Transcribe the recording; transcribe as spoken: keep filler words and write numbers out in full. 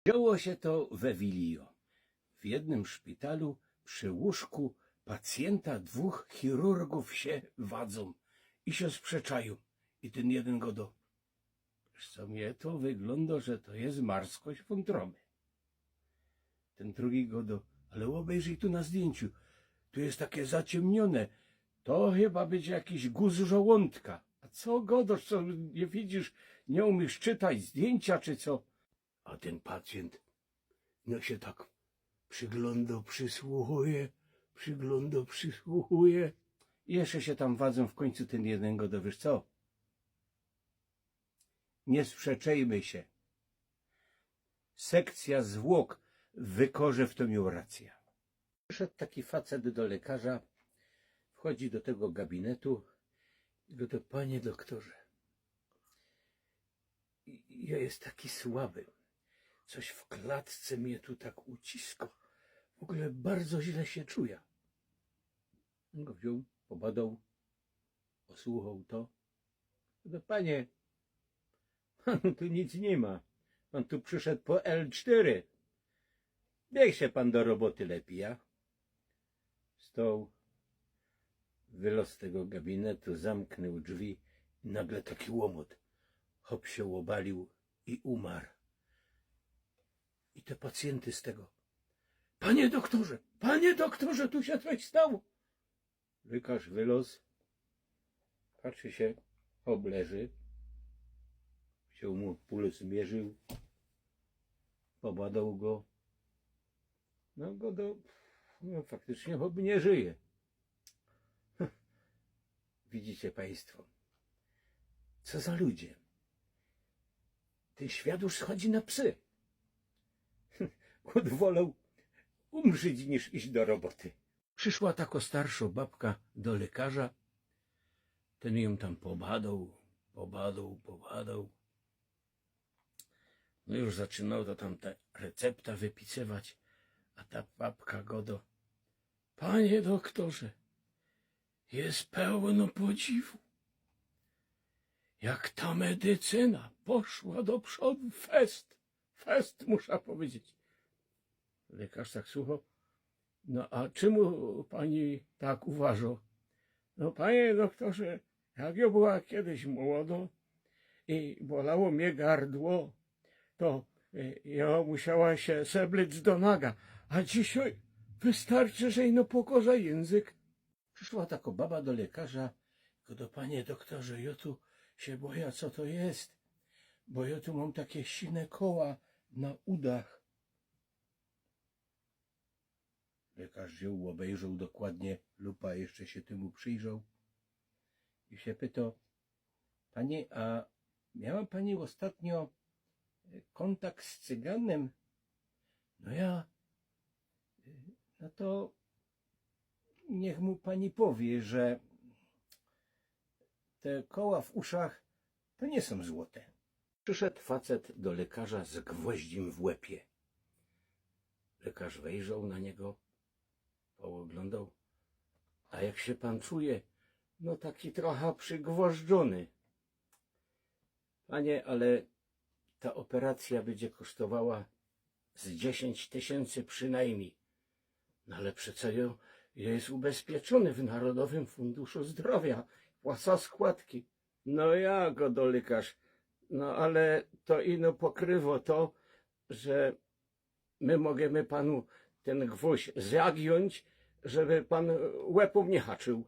Działo sie to we Wilio. W jednym szpitalu przi łōżku pacjynta dwōch chirurgōw sie wadzōm i sie sprzeczajōm. I tyn jedyn godo: „Wiysz co, mie to wyglōndo, że to je marskość wōntroby”. Tyn drugi godo: „Ale ôbejrzyj tu na zdjyńciu. Tu je take zaciymniōne. To chyba bydzie jakiś guz żołōndka”. „A co godosz, co niy widzisz, niy umiysz czytać zdjyńcia, czy co?” A tyn pacjynt, no, sie tak prziglōndo, przysłuchuje, prziglōndo, przysłuchuje. I jeszcze sie tam wadzōm. W kōńcu tyn jedyn godo: „Wiysz co? Niy sprzeczejmy sie. Sekcja zwłok wykorze w to miała racyjõ”. Przyszoł taki facet do lekarza, wchodzi do tego gabinetu i godo: „Panie doktorze, jŏ je taki słaby. Coś w klatce mie tu tak ucisko. W ogōle bardzo źle sie czujã”. Ôn go wziōn, pobadoł, osłuchoł to. „No, panie, panu tu nic niy ma. Pan tu przyszoł po L sztyry. Niych sie pan do roboty lepi, a?” Wstoł, wyloz z tego gabinetu, zamknōł drzwi i nagle taki łōmot. Chop sie ôbalił i umar. I te pacjynty z tego: „Panie doktorze, panie doktorze, tu sie coś stało!” Lekarz wyloz, patrzi sie, chop leży. Wziōn mu puls, zmiyrził, pobadoł go. No, godo, no, faktycznie chop niy żyje. Widzicie państwo, co za ludzie. Tyn świat już schodzi na psy. Ôn woloł umrzeć, niż iś do roboty. Przyszoła tako starszŏ babka do lekarza. Tyn jōm tam pobadoł, pobadoł, pobadoł. No, już zaczynoł to tam te recepta wypisywać, a ta babka godo: „Panie doktorze, je pełno podziwu. Jak ta medycyna poszła do przodu, fest, fest, muszã powiedzieć”. Lekarz tak słuchoł: „No, a czymu pani tak uważo?” „No, panie doktorze, jak jŏ była kejś młodo i bolało mie gardło, to, e, jŏ musiała sie seblyc do naga, a dzisiej wystarczy, że ino pokorzã jynzyk”. Przyszoła tako baba do lekarza, godo: „Panie doktorze, jŏ tu sie bojã, co to je, bo jŏ tu mōm take sine koła na udach”. Lekarz wziōn, ôbejrzoł dokładnie, lupa jeszcze sie tymu przijrzoł i sie pytoł: „Pani, a miała pani ôstatnio, e, kōntakt z cyganym?” „No ja”. „No to niych mu pani powie, że te koła w uszach to niy sōm złote”. Przyszoł facet do lekarza z gwoźdzym w łepie. Lekarz wejrzoł na niego, poôglōndoł: „A jak sie pan czuje?” „No, taki trocha przygwożdżōny”. „Panie, ale ta ôperacyjŏ bydzie kosztowała z dziesiyńć tysiyncy przinajmnij”. „No ale przeca jŏ, jŏ je ubezpieczōny w Narodowym Funduszu Zdrowia, płacã składki”. „No ja”, godo lekarz, „no ale to ino pokrywo to, że my możymy panu tyn gwōźdź zagiōńć, żeby pan łepōm niy haczył”.